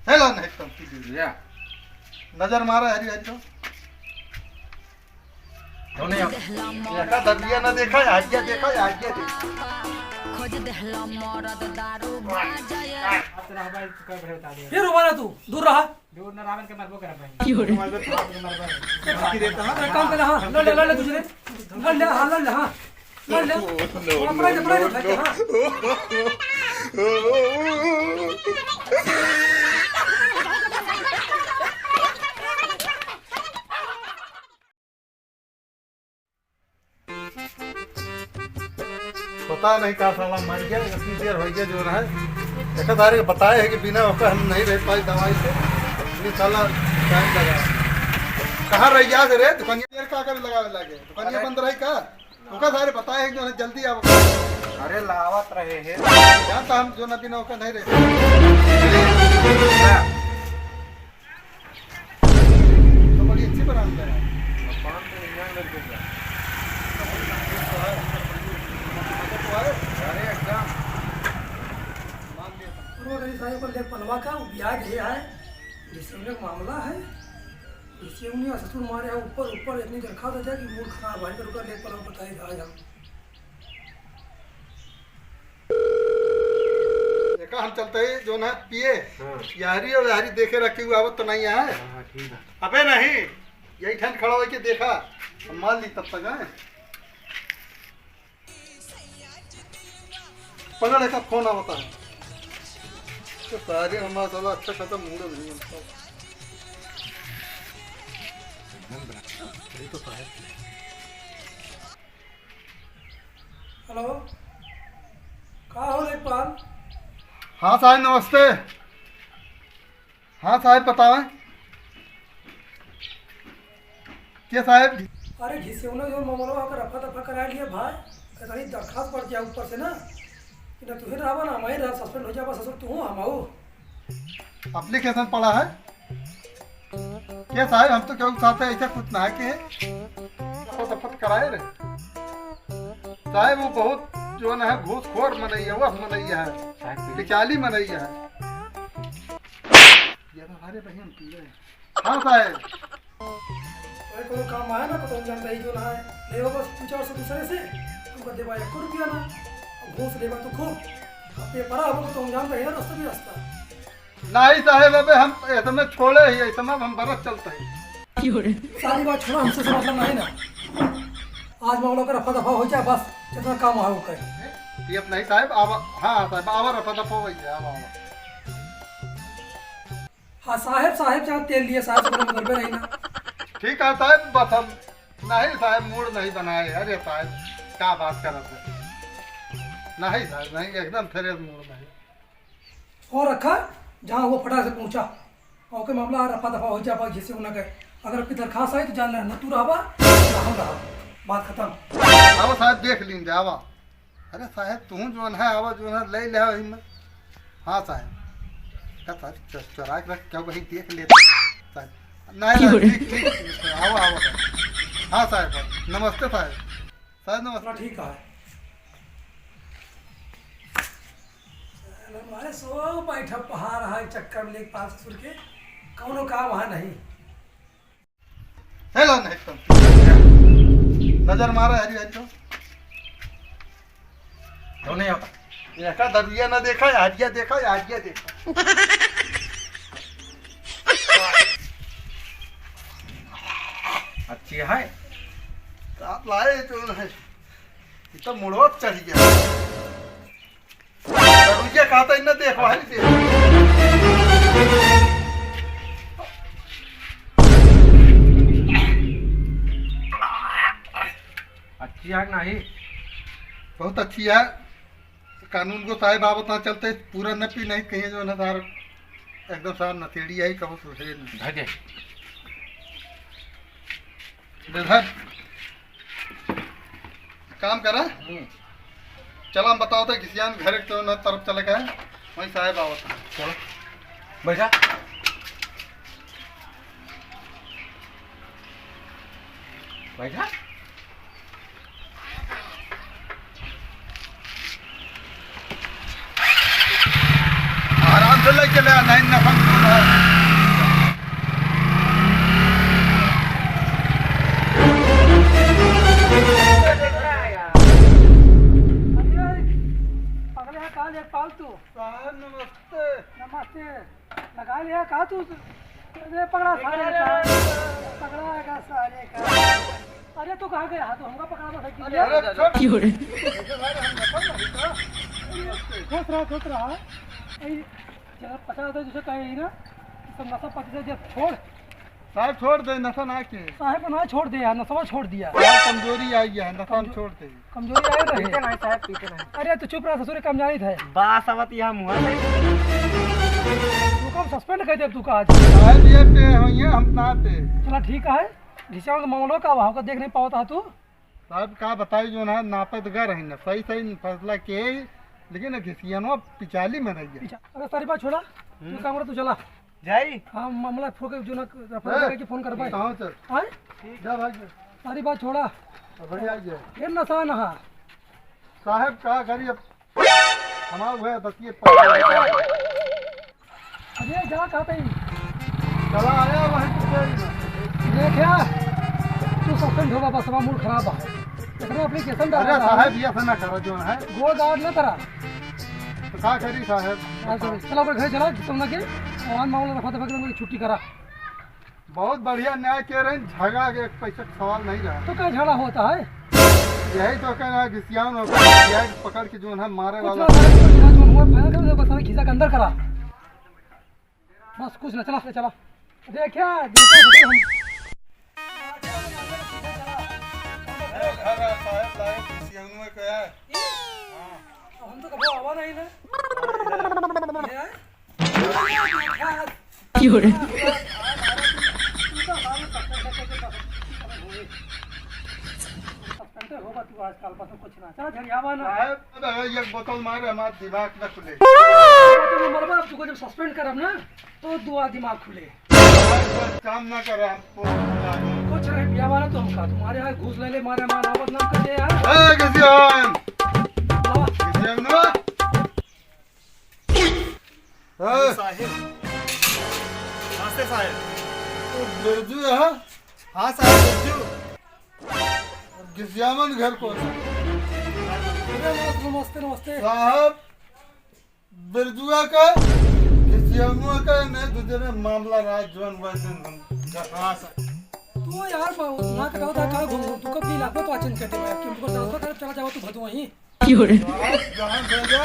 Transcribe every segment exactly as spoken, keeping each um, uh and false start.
हेलो, नहीं तो पी ले। या। नजर मारा, हरी हरी तो। तो नहीं आता। देखा, दबिया ना देखा, आइया देखा, आइया देखा। खोज देहला मरद दारू बाजय। फिर उबाला तू, दूर रहा। दूर न रावण के मरबो करब भाई। क्यों रे? बाप के मरबो। एक काम कर, हाँ, लड़ ले, लड़ ले दूसरे। लड़ ले, हाँ, लड़ ले, हाँ। लड़ ले। हाँ, पकड़ ले, पकड़ ले, हाँ। पता नहीं का साला मर गया, इतनी देर हो गया जो रहा है। देखा तारे के बताए है कि बिना ओकर हम नहीं रह पाए दवाई से। ये साला टाइम लगा। कहाँ रह गया रे दुकानिया? देर का कर लगावे लागे? दुकानिया अरे। बंद रही का? ओकर सारे बताए है कि जो है जल्दी आओ। अरे लावत रहे हैं। जानता हम जो ना बिना ओकर नहीं रह पाए। तो बड़ी अच्छी ब्रांड है। पाँच सौ निन्यानवे रुपये का। अरे एकदम। और वो गरीब साहब को लेप पलवा का, वो ब्याज है, है। जिससे उन्हें मामला है, जिससे उन्हें ससुर मारे है, ऊपर, ऊपर इतनी दरखास्त है कि मूड खराब है, तो उनका लेप पलवा बताए जा, जा। एका हम चलते ही जो ना पिए, हाँ। यारी और यारी देखे रखी हुआ आवत तो नहीं है। हाँ, हाँ, ठीक है। अबे नहीं, यही ठन खड़ा होके देखा, हम मान ली तब तक है। पकड़, एका फोन आवता है। तो सारे हमारा साला अच्छा खासा मूड नहीं बनता। ये तो साहब। हेलो, का हो लेखपाल? हाँ साहब, नमस्ते। हाँ साहब, बतावें। के साहब? अरे घिसेवना जो मामला ओकर रफा दफा करा लिया भाई, इतनी दरखास्त पड़ गया ऊपर से ना, कि ना तुहे रहबा ना हमारे रह, सस्पेंड हो जाबा ससुर तू हमाऊ। एप्लीकेशन पड़ा है? के साहब, हम तो केहू साथे ऐसा कुछ ना है के। फटाफट कराए रे। साहब, वो बहुत जो ना है, घूसखोर मनैया, वह मनैया है। साहब, बिचाली मनैया है। ये तो हमारे बहन पी रहे हैं। हाँ साहब। अरे कोनो काम आए ना, तो तुम जानता ही जो ना है। ले बस पूछा उससे दूसरे से, हमको देवा एक रुपया ना। अब घूस लेबा तो खूब। अब पेपरा हमको तुम जानता ही ना, रास्ता भी रास्ता। नहीं साहेब, अबे हम ऐसे में छोड़े ही, ऐसे में हम बरस चलते ही। सारी बात छोड़ो, हमसे से मतलब नहीं ना। आज मामला का रफा दफा हो जाए बस, जितना काम है वो करे। ये अब नहीं साहेब, अब हाँ साहेब, अब रफा दफा हो जाए, अब, अब। हाँ साहेब, साहेब जहाँ तेल लिए साहेब से बदलबे नहीं ना। ठीक है साहेब, बस हम नहीं साहेब, मूड नहीं बनाए। अरे साहेब, क्या बात करत है? नहीं साहेब, नहीं, एकदम फ्रेश मूड नहीं। फोन रखा, जहाँ वो फटाक से पहुँचा। ओके, मामला रफा दफा हो जा, घिसेवना के। अगर आपकी दरखास्त आई तो जान लेना, तू रहबा, ना हम रहब। बात खत्म। आवा साहेब, देख लीन दे, आवा। अरे साहेब, तू जोन है, आवा जोन है, ले ले आवा हिम्मत। हाँ साहेब। का साहेब, चुरा के रख, क्या वही देख लेता? साहेब, नहीं, नहीं, ठीक, ठीक, ठीक, आवा, आवा साहेब। हाँ साहेब, नमस्ते साहेब। साहेब, नमस्ते। ठीक है। साला मारे सो बैठा पहाड़ है चक्कर में लेके पास ससुर के, कौनो काम है नहीं। हेलो, नहीं तो। नजर मारा, हरी, हरी तो। तो नहीं होता। एका दबिया ना देखा, आजिया देखा, आजिया देखा। अच्छी है। आप लाए तो है। ये तो मुड़वा चढ़ गया। दरुइया खाता इन्ना देखो, है नहीं देखो। अच्छी है कि नहीं? बहुत अच्छी है। कानून को साहेब आवत ना चलते, पूरा न पी नहीं कहीं जो ना सार, एकदम सार नशेड़ी है, कबो सुधरे नहीं। धर दे। इधर। काम करा? हम्म। चला, हम बताओ तो घिसियान घर एक तो न तरफ चले गए, वहीं साहेब आवत है। चलो, बैठा। बैठा। आराम से लेके ले, नहीं नफा में कौन है? लगा लिया का तू? अरे पकड़ा सारे का, पकड़ा है का सारे का? अरे तू कहाँ गया? हाँ, तो हमका पकड़ा बस। अरे, अरे, छोड़। खुश रहा, खुश रहा। ए, चला, पचास हजार दूसरे कहे ही ना, सब नशा पति से जब छोड़। साहब, छोड़ दे, नशा ना के। साहब, ना छोड़ दे यार, नशा छोड़ दिया। साहब, कमजोरी आई है, नशा हम छोड़ दे। कमजोरी आई रही। पीते नहीं साहब, पीते नहीं। अरे, तू चुप रहा, ससुर, कम जानी था। बास आवत यहाँ मुँह से। तू कम suspend कर दे, तू का आज। साहब, ये पे हो, ये हम ना थे। चला, ठीक है, घिसियावन का मामला का, वहाँ का देख नहीं पावत है तू। साहब, का बताई, जो ना, नापत गर है ना, सही, सही फैसला के, लेकिन घिसियानवा पिचाली में रह गया। पीछा, अरे, सारी बात छोड़ा, तू हम्म। काम कर, तू चला। जाई? हाँ, मामला फोके जो ना, रफा ए, दफा करके फोन कर भाई। कहाँ चल? हाँ? जा भाई, जा। सारी बात छोड़ा। अब बढ़िया आ गया। ये नशा नहा। साहब, का करी अब? हमार हुआ बस ये पकड़। अरे, जा, कहाँ पे? चला आया वहीं पे। देखा, तू suspend होगा, बस हमारा mood खराब है। इतना application डाला अरे था। साहब, ये ऐसा ना करो, जो है। गोड़ गाड़ ना करा। तो का करी साहब? हाँ, सर, चला, ओकर घरे चला, तुम ना के, और मामला रफा दफा के तुमको छुट्टी करा। बहुत बढ़िया न्याय के रहे, झगड़ा के एक पैसा का सवाल नहीं रहा। तो का झगड़ा होता है? यही तो कहना है, घिसियान होकर घिसियान पकड़ के जो है मारे कुछ वाला। ना, सारे कुछ ना, जो हुआ, पहले तो बस सारे खींचा के अंदर करा। बस कुछ ना, चला, चला। देखा, देखा, देखा, हम अरे घर है साहब, लाए घिसियान में क्या है? हाँ। हम तो कभी आवा नहीं ना। ये है? की हो रे? Suspend होगा तू आजकल, बस कुछ ना। चला झरियावा ना। साहब, अबे एक बोतल मारे, हमार दिमाग ना खुले। तू मरबा, अब तुको जब suspend करब ना, तो दुआ दिमाग खुले। साहब, बस काम ना करे, हम कुछ नहीं पियावा ना तो हमका। तुम्हारे यहाँ घूस ले ले, मारे हमारा नाम बदनाम कर दे यार। ए, घिसियान। बाबा। घिसियान ना। हाँ। साहिब। नमस्ते साहिब। तो बिरजू है? हाँ साहिब, बिरजू। घिसियावन घर कौन है? अरे नमस्ते, नमस्ते, नमस्ते। साहब, बिरजुआ का, घिसियावनुआ का, नहीं दूसरे मामला राज जवन वैसे हम। हाँ साहब। तू यार, ना कटाओ था, कहाँ घूम घूम? तू कब की इलाका तो अचन करते भाई, क्यों? तुमको transfer कर, चला जाओ तू भदोही। की हो रे? आज जहाँ भेजा,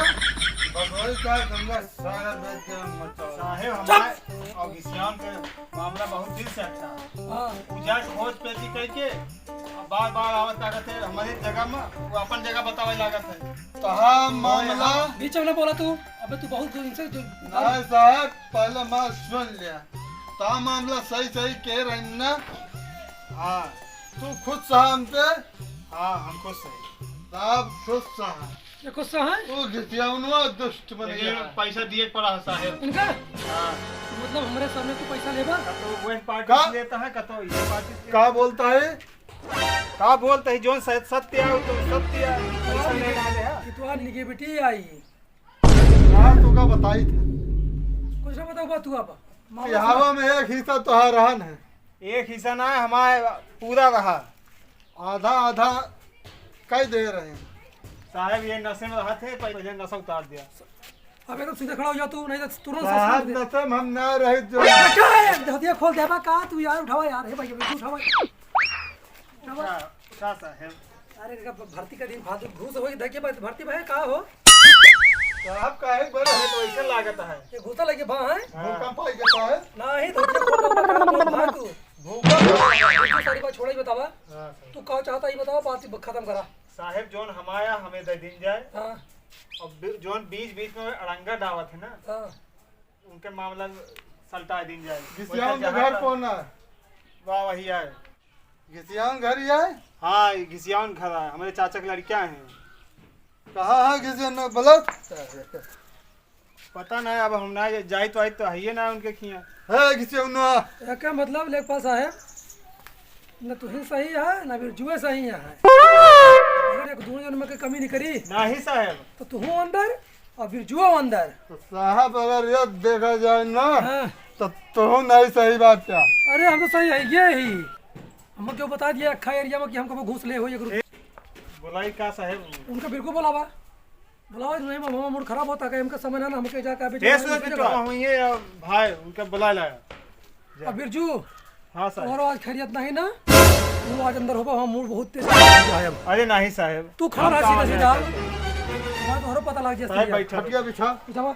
भदोही का गंगा सागर भेज के हम मचाओ। साहेब, चुप! हमारे और घिसियान के मामला बहुत दिन से अच्छा है। हाँ। पूजा खोज पेटी करके, अब बार बार आवत लागत है हमारी जगह में, वो अपन जगह बतावे लागत है। तो हाँ, मामला बीच में ना बोला तू, अबे तू बहुत दिन से जो नहीं साहब, पहले मैं सुन लिया। तो हाँ, मामला सही सही कह रहे ना। हाँ। तू खुश था हमसे? हाँ, हम खुश हैं। सब खुश हैं। ये खुश हैं? तू घिसियावनुआ दुष्ट बन लेकिन गया। पैसा दिए के पड़ा है साहेब। इनका? हाँ। मतलब हमारे सामने तू पैसा लेबा? कतो वह पार्टी का? से लेता है, कतो ये पार्टी से। का बोलता है? का बोलता है? जोन सत-, सत्य है, वो तो सत्य है। पैसा लेना है, हाँ। कि तू आज निगेटिविटी आई। हाँ, तो का बताई थे? कुछ ना बताओ, बात हुआ बा। मामा बिहावा में एक हिस्सा तोहार रहन है। एक हिस्सा ना है, हमारे पूरा रहा। आधा आधा कई दे रहे हैं। साहब, ये नशे में रहा थे, पहले नशा उतार दिया। अब एकदम सीधा खड़ा हो जा तू, नहीं तो तुरंत साहब, सस्पेंड दे। नशे में हम ना रहे जो क्या है? धोतिया खोल देबा का तू यार, उठावा यार, हे भाई, उठावा। उठावा। उठा, उठा साहब। अरे, इनका भ-, भर्ती का दिन फालतू घूस होई, धके बात भर्ती भाई का हो? साहब, काहे बोले? हमें तो ऐसे लागत है। ये घूसा लगे बा, हैं? हाँ। भूकंप आई के साहब? नाही, धोतिया खोल दो, भाग तू। भूकंप? ये सारी बात छोड़ा ही बतावा। हाँ, सर। तू का चाहता ही बतावा, बात खत्म करा। साहेब, जोन हमारा हमें दे दीन जाए। हाँ। और बी-, जोन बीच बीच में अड़ंगा डावत है ना, हाँ। उनके मामला सलटा दीन जाए। घिसियावन के घर कौन है? वाह, वही है। घिसियावन घर ही है? हाँ, ये घिसियावन घर है, हमारे चाचा के लड़कियाँ हैं। कहाँ है घिसियावन? बोला। पता नहीं, अब हम ना जाए तो आई तो है ना उनके खिया। है घिसियावन। एके मतलब लेखपाल साहेब, न तुही सही है, न बिरजुए सही है। अगर एक दोनों जन में के कमी नहीं करी, नहीं साहेब। तो तुहू अंदर और बिरजुआ अंदर। तो साहब, अगर ये देखा जाए ना, हाँ। तो तुहू नहीं सही बात क्या? अरे, हम तो सही है, ये ही। हमको क्यों बता दिया अक्खा एरिया में कि हमको वो घूस ले हो एक रुपये? बोलाई का साहेब? उनका बिल्कुल बोलावा। बुलावा नहीं, मामा, मूड खराब होता है, हमका समय ना, ना, हमके जाके अभी ए, जाना है, सुनो, मुझे बिट्टू, जाना है। हम ये, अ, भाई, उनका बुला लाया। जा। अब बिरजू, हाँ, साहब। तुम्हारा आज खैरियत नहीं ना? वो आज अंदर होगा, हम मूड बहुत तेज है अब। अरे नहीं, साहब। तू खड़ा हम रहा कहाँ सीधा, सीधा। जाए, साहब? तुम्हारा तो हर पता लग जाए, साहब, सीधा। बैठा। खटिया बिछा। बिछावा।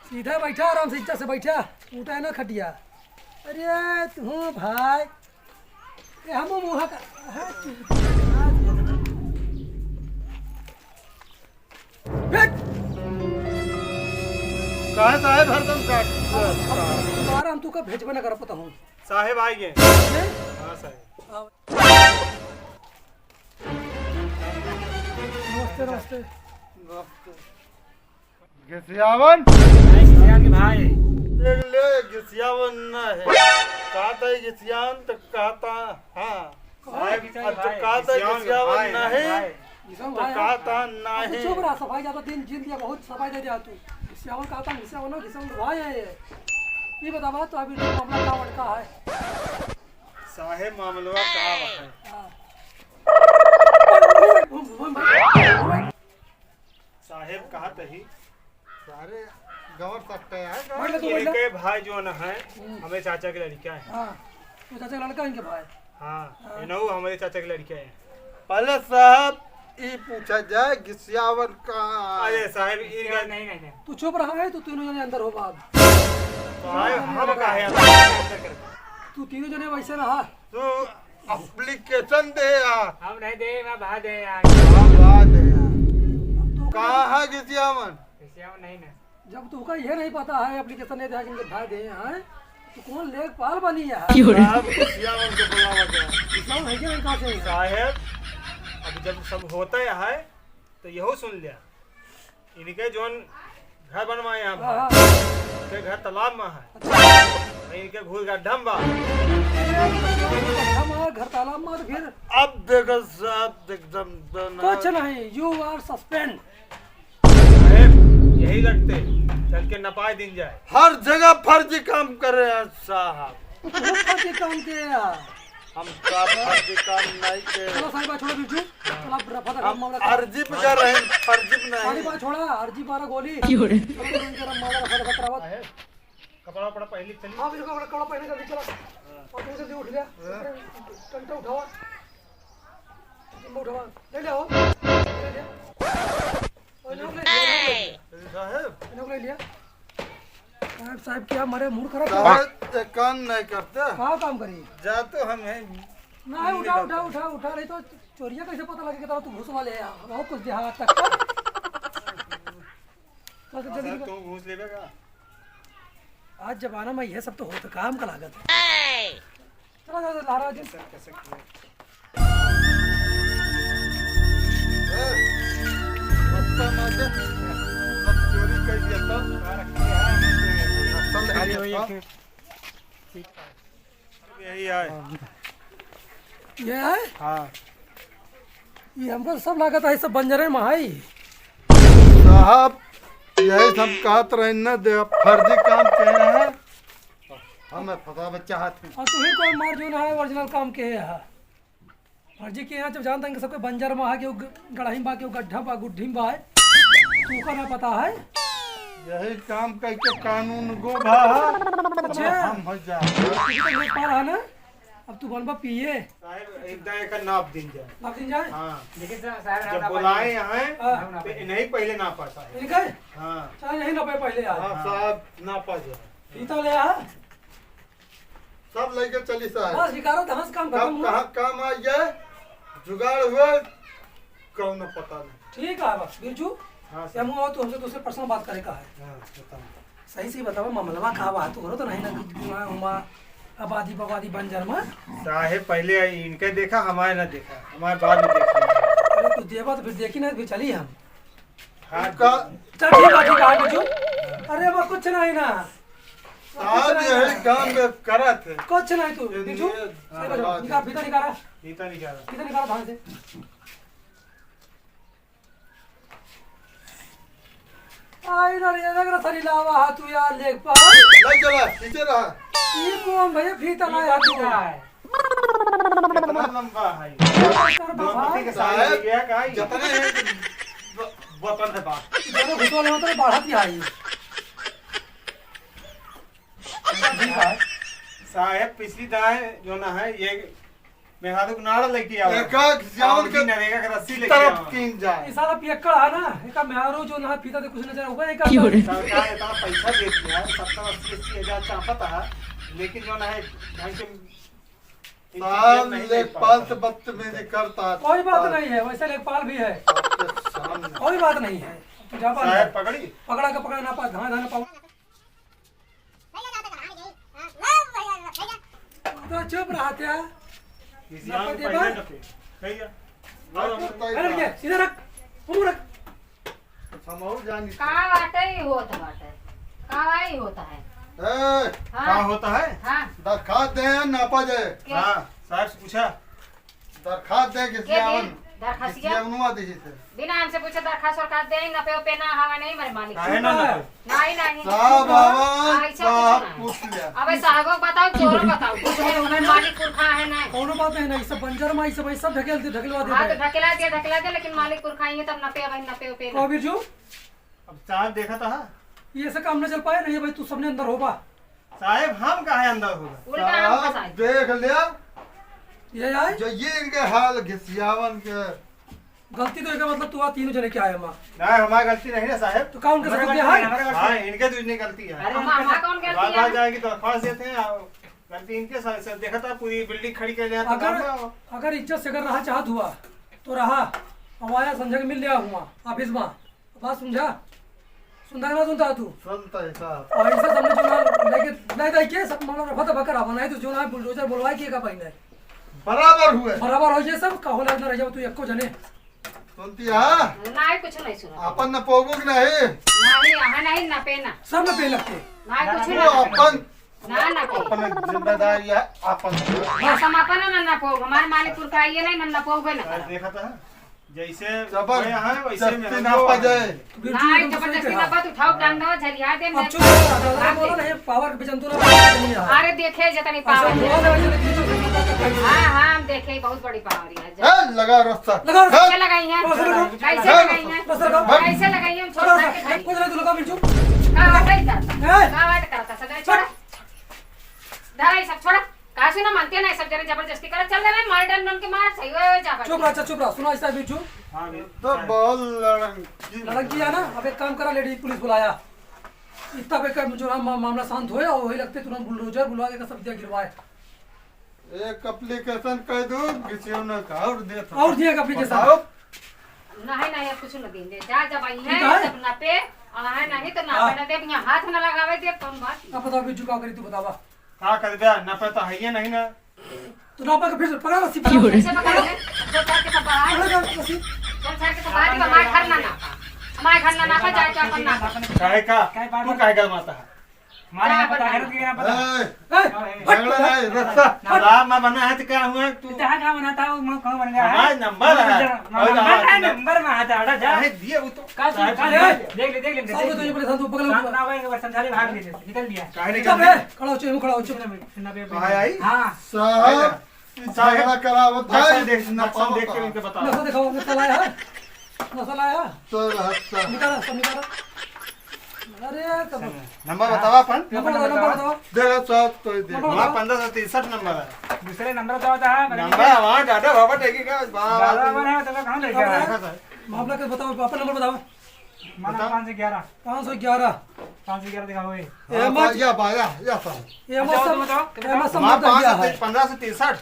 सीधा बैठा, आराम से, इज्जत से बैठा। टूटा है ना खटिया। अरे, तू भाई। ए, हम मुँह का, हाँ, तू। बैठ। काहे साहेब हरदम काट? दोबारा हम तुका भेजबे ना कर पता हूँ। साहेब आ गए। हैं? हाँ साहेब। आओ। नमस्ते, नमस्ते। नमस्ते। घिसियावन? नहीं, घिसियावन के भाई। देख ले, घिसियावन ना है। कहता है घिसियावन तो कहता, हाँ। साहेब, अब तो भाई, कहता है घिसियावन घिसियावन भाई, ना है। भाई। घिसियावन तो भाई, कहता हाँ। ना अब है। चुप रहा, सफाई ज्यादा दिन जिन दिया, बहुत सफाई दे दिया तू। घिसियावन कहता, घिसियावन ना, घिसियावन भाई है ये। ये बतावा तो अभी मामला का बड़का है? साहेब, मामलवा का है? हाँ। घूम, घूम, घूम, घूम। साहेब कहत ही। सारे गंवर सकते हैं, बैठ ले तू, बैठ ले। इनके भाई जो न है, हम्म। हमारे चाचा के लड़का है। हाँ, तो चाचा के लड़का इनके भाई। हाँ, हाँ। इनहू हमारे चाचा के लड़का है। पहले साहब, ई पूछा जाए, घिसियावन कहाँ है? अरे साहेब, ई घिसियावन नहीं, नहीं, नहीं। तू चुप रहा है, तू तीनों जने अंदर हो बाब। साहेब, हम काहे अंदर? तू तीनों जने वैसे रहा। तू application दे यार। हम नहीं दे, मैं भा दे यार। हाँ, भा दे यार। अब तो कहाँ है घिसियावन? घिसियावन नहीं ना। जब तुमका ये नहीं पता है application नहीं दे, कि भा दे हैं, तो कौन लेखपाल बनी है? क्यों रे? साहब, घिसियावन को बुलावा जाए। घिसियावन है कि नहीं, कहाँ से है? साहेब, अब जब सब होता है, तो यहू सुन लिया। इनके जौन घर बनवाए हैं हाँ, भाई, हाँ। इनके घर तालाब में है। अच्छा। और इनके घूर गड्ढा में बा। गड्ढा में, घर तालाब में, तो फिर? अब देखो साहब, एकदम दोनों कुछ नहीं, you are suspend। अरे, यही लगते, चल के नपाए दिन जाए। हर जगह फर्जी काम कर रहे हैं साहब। बहुत फर्जी काम किए हैं। हम का फर्जी काम नहीं के। चलो साहब, छोड़ो बिरजू। चलो, अब रफा दफा हम मामला करो। अर्जी पे जा रहे हैं, फर्जी पे नहीं। सारी बात छोड़ा, अर्जी मारा गोली। क्यों रे? चलो, तुम जरा मामला रफा दफा करावा। कपड़ा वपड़ा पहन के चली। हाँ, बिल्कुल, कपड़ा, कपड़ा पहन के जल्दी चला। और तुम जल्दी उठ लिया। हाँ। टंटा उठावा। तुम उठावा। ले ले आओ। ले ले। और लोग ले लिया। साहब। लोग ले लिया। साहब, साहब, क्या हमारे मूड खराब है? साहब, ये काम नहीं करते। का काम करी? जा तो हम हैं। नहीं, उठा, उठा, उठा, उठा, नहीं तो चोरिया कैसे पता लगे कि तू घूस वाले है? बहुत कुछ देहा आज तक। तो जल्दी साहब, निकल। तू घूस लेबे का? आज जमाना में यह सब तो होत काम का लागत है। चला जा, जा, लहरा जी। कैसे, कैसे किया? ए, बच्चा मार दे। बस चोरी कर दिया तो। नक्सल है खाली वही तो। एक। यही है। ये है? हाँ। ये हमको सब लागत है, सब बंजरे में है। साहब, यही सब कहत रहे न, दे फर्जी काम किए हैं। हमें फंसावे चाहत हैं। और तू ही कोई मार जो ना है, original काम के है। फर्जी के यहाँ जब जानता है कि सबके बंजर में है, कि वो ग-, गड़ही बा, कि वो गड्ढा बा, गुड्ढी बा है, तू का ना पता है? यही काम करके कानून गो भा है। अच्छा। हम हो जा। तू तो लेखपाल है ना? अब तू बनबा पीए। साहब, एक दाएं का नाप दिन जाए। नाप दिन जाए? हाँ। देखिए साहब, साहब, जब नाप बुलाए दीजिए। यहाँ, हाँ। तो इन्हीं पहले नापा साहब। इनका? हाँ। चल, यही नापे पहले यार। हाँ, साहब, नापा जाए। फीता ले आ। सब लेके चली साहब। बस, निकालो, तो हंस काम खत्म हुआ। कहाँ काम आ गया? जुगाड़ हुआ? कौनो पता नहीं। ठीक है, बस, बिरजू, हाँ, सर। हम आओ, तू हमसे दूसरे personal बात करे का है। हाँ, बताओ। सही से बताओ, मामला का बा? तोहरो तो नहीं ना, कि हुआ, हुआ, आबादी, बबादी, बंजर में। साहेब, पहले इनके देखा, हमारे ना देखा, हमारे बाद में देखा। अरे, तू देबा तो फिर देखी ना, फिर चली हम। हाँ। का चल, ठीक है, ठीक है, बिरजू। अरे, अब कुछ नहीं ना। साहब, कुछ नहीं यही ना। काम में करत है। कुछ नहीं तू, ये बिरजू, ये सही बताओ, हाँ। निकाल, फीता निकाला। फीता निकाला। फीता निकाला धान से। आई ना रे, रंग रसरी लावा हा तू यार, लेखपाल। नहीं चला, पीछे रहा। ई कौन भैया फीता लाया फीता तू? फीता है। कितना लंबा है ये? सर, दो बाबा। पति के साथ साहब, लेके गया का ये? जितने हैं, ब-, बतन है बात। दोनों घुटवा लेवत रहे, बढ़त ही आई। ठीक है। साहेब, पिछली दाएं जो ना है, ये मेहरारू के नाड़ा लेके आओ। एका जान और के नरेगा के रस्सी लेके तरफ आओ। कीन जाए। ये साला पियक्कड़ है ना, एका मेहरारू जो ना फीता दे कुछ नजर हुआ, एका क्यों रे? सरकार इतना पैसा देती है, सत्तर अस्सी अस्सी हजार चापत है, लेकिन जो ना है, ढंग से साहब, इनकी नहीं लेखपाल पाता। से बदतमीजी करता है। कोई बात नहीं है, वैसे लेखपाल भी है। आपके सामने। कोई बात नहीं है। तू जा बात साहब, है। पकड़ी। पकड़ा के पकड़ा ना पा, धान धान पा। तो चुप रहा क्या? किसी ना आम पा पहले देबा? न पे। कहिए। अरे, अरे, अरे, सीधा रख। मुंह रख। हम और जानी। का बाटे ही होत बाटे? का ही होता है? ए, हाँ। का होता है? हाँ। दरखास्त दे, नापा जाए। के? हाँ, साहब से पूछा। दरखास्त दे के के सियावन। दिन? दरखास्तिया? सियावनुआ दे से। बिना हमसे पूछे दरखास्त और का दे, ना पे, पे ना हवा नहीं, मेरे मालिक। काहे ना, ना पे? नहीं, नहीं। साहब आवा, हाँ, ऐसा साहब कुछ ना है। पूछ लिया। अबे साहबो बताओ, चोरो बताओ। कुछ है, उन्हें मालिक पुरखा है ना। कौनो बात नहीं ना, ये सब बंजर मा, ये सब, ये सब ढकेल दे, ढकेलवा दे हाँ, तो भाई। ढकेला दिया, ढकेला दिया, लेकिन मालिक पुरखा ही है, तब ना पे, भाई, ना पे, पे ना। कहो बिरजू? अब साहब देखा था। ये ऐसे काम न चल पाए, नहीं भाई, तू सबने अंदर होबा। साहेब, हम काहे अंदर होगा? उल्टा हम साहब, फंसाए। देख लिया, ये आए? जो ये इनके हाल घिसियावन के। गलती तो इनका मतलब तू आ तीनों जने के आए माँ। नहीं, हमारी गलती नहीं ना साहेब। तो का उनके हमारे साथ गलती है? हमारे गलती हाँ, है। इनके दूसरी गलती है। अरे, हम, हमारा कौन गलती बार है? बार जाएगी दरख्वास्त देते हैं, और गलती इनके साथ, साथ देखा था, पूरी बिल्डिंग खड़ी कर लिया था, अगर, काम में। अगर इज्जत से अगर रहा चाहत हुआ, तो रहा, हम आया संजय के मिल लिया हुआ, ऑफिस में। बात सुनझा? सुनता है ना सुनता तू? सुनता है साहब। और इनसे सामने जो ना लेके, नहीं तो के सब मामला रफा दफा करावा, नहीं तो जो ना बुलडोजर बोलवाए के का पाई नहीं। बराबर हुए। बराबर हो ये सब, का होला ना रह जाओ तू एको जने। सुनती है? नहीं, कुछ नहीं सुना। अपन न पोगो के नहीं। नहीं, यहाँ नहीं, ना पे ना। सब न पे लगते। नहीं, कुछ वो नहीं। अपन ना, ना पे। अपन जिम्मेदारी है, अपन। बस हम अपन ना, ना पोग, हमारे मालिक पुरखा आइए नहीं, हम ना पोग ना। देखा था? जैसे जबर कोई यहाँ है, वैसे में जबरदस्ती हम ना पा जाए। बिल्कुल, नहीं, एकदम सही जबरदस्ती कहा। ना बात उठाओ, टांग दो, झरिया दे, अब मैं चुप रहो, ज्यादा भाग बोलो दे। नहीं, पावर पे जंतु ना बात नहीं है। अरे देखे जतनी अच्छा, पावर है। बोलो नहीं, वैसे नहीं, पीछे से नहीं बात करते हैं। हाँ, हाँ, हम देखे, बहुत बड़ी पावर है। ए, लगा रस्सा। लगा रस्सा। कैसे लगाई है? रस्सा लगाओ। कैसे लगाई है? रस्सा लगाओ। कैसे लगाई है? हम छोड़ रस्सा, भाग के खाई। कुछ नहीं, तू लगा बिल्कुल। का बात है इधर? ए। का बात करता, सब छोड़। धरा ये सब, छोड़। काहे से ना मानते ना, सब जने जबरदस्ती करत चल रहे, मार डाल मन के मार, सही हो जाबा। चुप रह, अच्छा, चुप रह, सुना ऐसा बिरजू। हाँ, तो बहुत लड़ंगी। लड़ंगी है ना, अब एक काम करा, लेडीज पुलिस बुलाया, इतना बेकार जो ना मा-, मामला शांत होए और वही लगते तुरंत बुलडोजर बुलवा के सब दिया गिरवाए। एक एप्लीकेशन कह दो, किसी ने कहा और दे था। और दिया एक एप्लीकेशन। बताओ। नहीं, नहीं, अब कुछ न देंगे, जा जब आई ठीक है, है। जब ना पे, आ है नहीं तो ना हाँ। पे ना दे, यहाँ हाथ ना लगावे दे, कौन बात? अब बताओ बिरजू का करी, तू बतावा। का करबे? नापे तो हइये नहीं ना। तो नापा के फिर पकड़ा रस्सी, पकड़ा। क्यों रे? कैसे पकड़ा है? दो चार के सब बाहर। पकड़ा रस्सी। दो चार के सब बाहर, हमारे घर ना नापा। हमारे घर ना नापा, जाके अपन नापा। काहे का? काहे बार-बार तू काहे गरमाता है? हमारे यहाँ पता है, घर के यहाँ पता। ए, ए, हट। झगड़ा नहीं, रस्सा। ना। राम ना बना है तो क्या हुआ तू? इतना कहाँ बनाता है, वो कहाँ बन गया है? हमारे नंबर है। नंबर और है, हमारे नंबर में आता है, जा। काहे दिए वो तो? का सुन, का सुन? देख ले, देख ले, साहब, देख तो ले। ये परेशान, तू पकड़ लो। ना, ना, भाई, एक बार समझा ले, भाग ले, निकल दिया। काहे निकल चुप है, दिया? खड़ा हो, चुप, खड़ा हो, चुप। सुनना बे, सुनना बे, कहाँ आई? हाँ। साहब, साहब, झगड़ा करावत नक्शा है, देख, ना नक्शा पावत देख के है। इनके बताओ। नक्शा दिखाओ, नक्शा लाया है? नक्शा लाया? तो हत्या। निकाला, सब निकाला। अरे, तब नंबर बतावा अपन। नंबर बताओ, नंबर बताओ। दे रहा साहब, तो दे। नंबर हमारा बताओ। पन्द्रह सौ तिरसठ नंबर है। दूसरे नंबर बताओ तो, हाँ, बता नंबर दीजिए। हमारा ज्यादा बाबा टेकी का, बाबा, ज्यादा बाबा। बाबा है, तो कहाँ देगा? हाँ, सर। मामला के बताओ, अपन नंबर बताओ। माना बताओ। पाँच सौ ग्यारह। पाँच सौ ग्यारह। पाँच सौ ग्यारह दिखाओ, ये। हाँ, एमा बाया, बाया, या साहब। एमा अच्छा, सब, बताओ, बताओ। एमा सब हाँ, मत पाँच सौ दिया है। पन्द्रह सौ तिरसठ।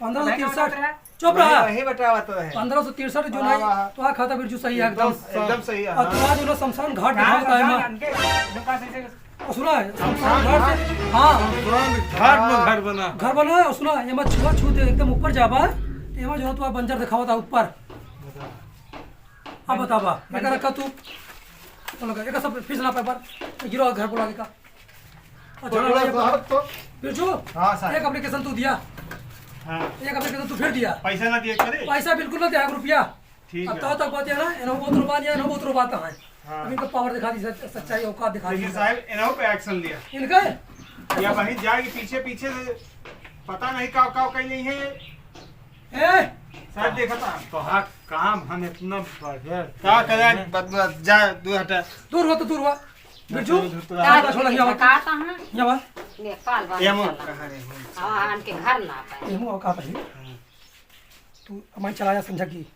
पन्द्रह सौ तिरसठ। नहीं, नहीं, चुप रहा। वही बतावा तो है। पन्द्रह सौ तिरसठ जो वाह, नहीं, वाह। तो आ खाता बिरजू सही है एकदम, एकदम। एकदम सही है, और हाँ। तुम्हारा जो ना शमशान घाट हाँ, दिखावता है शमशान माँ। घाट के, दुकान से, से और सुना है, शमशान घाट से, हाँ। शमशान घाट में घर बना। घर बना है, और सुना, एमा छुआछूत एकदम ऊपर जाबा, तो एमा जो ना तुम्हारा बंजर दिखावता ऊपर। अब बतावा, एका रखा तू। चलो, एका सब फिर से ना पेपर, गिरो घर बोला के का। अच्छा, बोलो भाई, साहब तो। बिरजू, हाँ, साहब। एक एप्लीकेशन तू दिया। हाँ। एक एप्लीकेशन तू फिर दिया। पैसा ना दिए करे? पैसा बिल्कुल ना दिया, एक रुपया। ठीक अब है। तब तक बात है ना, इन्हों बहुत रुपया लिया, इन्हों बहुत रुपया है। हाँ। अब इनको पावर दिखा दी, सच-, सच्चाई औकात दिखा दी। लेकिन साहब, इन्हों पे एक्शन लिया। इनका? या वहीं जाके पीछे, पीछे से पता नहीं का का कहीं नहीं है। ए! साहब देखा था। तोहार काम हम इतना बढ़िया का करे, बदला जा, तू हटा। दूर हो तो दूर हो। बिरजू, दूर, दूर, दूर। का छोड़ा, यहाँ का कहा? यहाँ बा। नेपाल वाला ये मो चला। कहाँ रे, मो? हाँ, आन के घर ना पाए। ये मो का पाई? हाँ। तू हमारी चला जा संझा की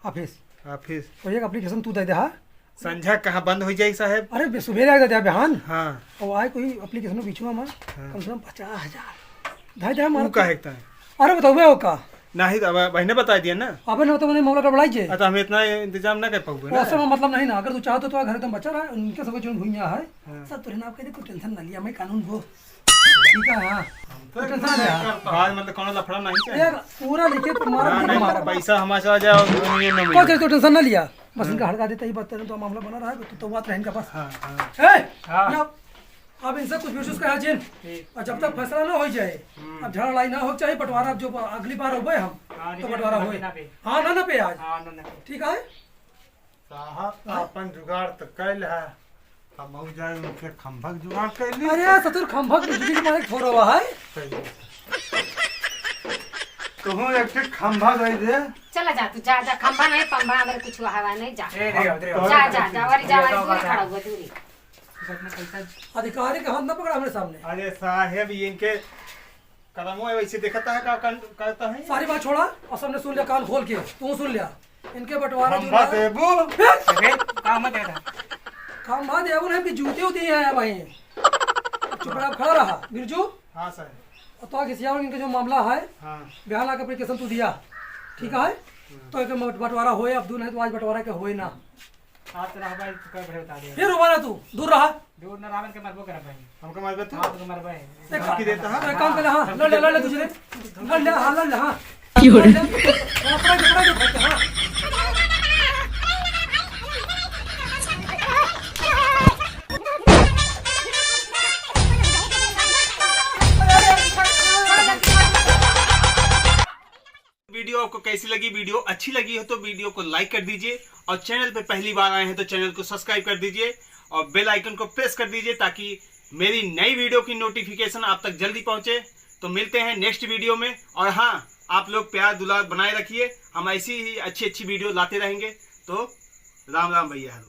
ऑफिस। ऑफिस। और एक एप्लीकेशन तू दे दे, हाँ? संझा कहाँ बंद हो जाई साहब? अरे बे, सुबेरे आ जाते हैं बिहान। हाँ। और आए कोई एप्लीकेशन बीच में, हाँ। कम से कम पचास हजार। धाई दे हमारा तू काहे का? अरे बताओ बे, का? नहीं तो अब बहने बता दिया ना। अबे ना तो मैंने मामला गड़बड़ाई जे। आ, तो हम इतना इंतजाम ना कर पाऊंगे ना। वैसे में मतलब नहीं ना, अगर तू चाहतो तो घर एकदम बचा रहा, उनके सब जो भुइया है, हाँ। सब तोरे नाम कह दे, कोई टेंशन ना लिया, मैं कानून वो। ठीक है, हाँ। हम तो कोई टेंशन ना लिया। बात मतलब कौन लफड़ा नहीं चाहिए। यार, पूरा लिखे तुम्हारा ना, दिल नहीं, मारा। पैसा हमारा चला जाए और ये ना मिले। कोई टेंशन ना लिया, बस हाँ। इनका हड़का देता ही बात, तो मामला बना रहा है, तो, तो बात रहेगा बस। हाँ, हाँ। ए, हाँ। ना, अब इनसे कुछ विशेष कहा जिन। ठीक। और जब तक फैसला ना हो जाए, हम्म। अब झगड़ा लड़ाई ना हो चाहे, बंटवारा जो अगली बार होबे हम, हाँ, तो लेकिन बंटवारा ना होए। पे, ना पे। हाँ, ना, ना पे आज। हाँ, ना, ना पे। ठीक है? साहब, हाँ? अपन जुगाड़ तो कैल है, हम मऊ जाए उनके खंभा के जुगाड़ कैली। अरे यार, ससुर खंभा के बिजली के मारे थोड़ा हुआ है। सही है। कहूँ एक ठे खंभा दे दे। चला जा तू, जा, जा, खंभा नहीं, पंभा, हमारे कुछ हवा नहीं, जा। ए, रे, रे, रे, जा, जा, जा, वारी जा, वारी दूरी खड़ा हुआ, दूरी। अधिकारी के हाथ ना पकड़ा हमरे सामने। अरे साहेब, ये इनके कदमों में वैसे देखता है, का कर-, करता है? सारी बात छोड़ा और सबने सुन लिया कान खोल के, तू सुन लिया। इनके बंटवारा जो खंभा ना देबू? फिर? अबे, का मत देता? खंभा देबू नहीं, इनकी जूती उती है भाई। चुपचाप खड़ा रहा, बिरजू। हाँ सर। और तो आगे सियावर इनके जो मामला है, हाँ। बिहान आके एप्लीकेशन तू दिया, ठीक है? हाँ। तो एक मत-, बंटवारा होए, अब दू नहीं तो आज बंटवारा के होए ना। आप तो रहबा, तो कर बड़े बता दे। फिर उबा ना तू, दूर रहा। दूर ना रावण के मरबो करब भाई। हमको मरबे तू? हाँ, तो मरबे। एक धमकी देता है? एक काम कर, हाँ, लड़ ले, लड़ ले, तुझे। लड़ ले, हाँ, लड़ ले, हाँ। क्यों रे? लड़ ले। हाँ, पकड़ के, पकड़ के, हाँ। वीडियो आपको कैसी लगी? वीडियो अच्छी लगी हो तो वीडियो को लाइक कर दीजिए, और चैनल पे पहली बार आए हैं तो चैनल को सब्सक्राइब कर दीजिए और बेल आइकन को प्रेस कर दीजिए, ताकि मेरी नई वीडियो की नोटिफिकेशन आप तक जल्दी पहुंचे। तो मिलते हैं नेक्स्ट वीडियो में, और हाँ, आप लोग प्यार दुलार बनाए रखिए, हम ऐसी ही अच्छी अच्छी वीडियो लाते रहेंगे। तो राम राम भैया।